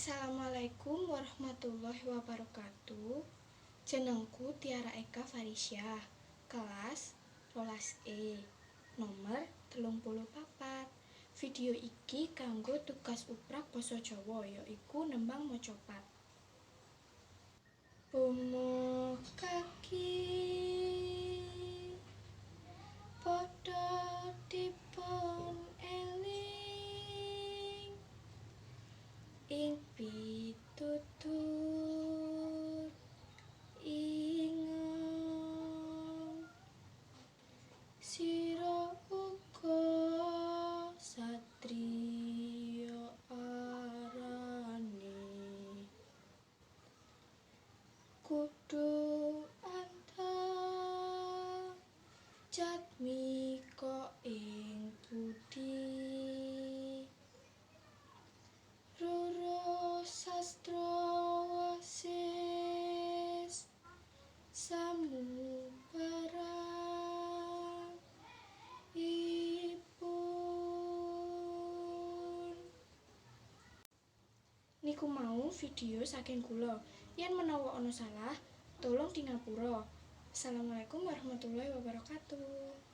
Assalamualaikum warahmatullahi wabarakatuh. Jenengku Tiara Eka Farisyah, kelas 12E, nomor 34. Video iki kanggo tugas uprak basa Jawa, yaiku nembang macapat. Bumo kaki padha dipun eling ing pitutur ingon sira uga satriya arane kudu anteng jatmika ing budi Roro sastra wasis samubarang ipun. Niku mau video saking kula. Yen menawa ana salah, tolong dingapura. Assalamualaikum warahmatullahi wabarakatuh.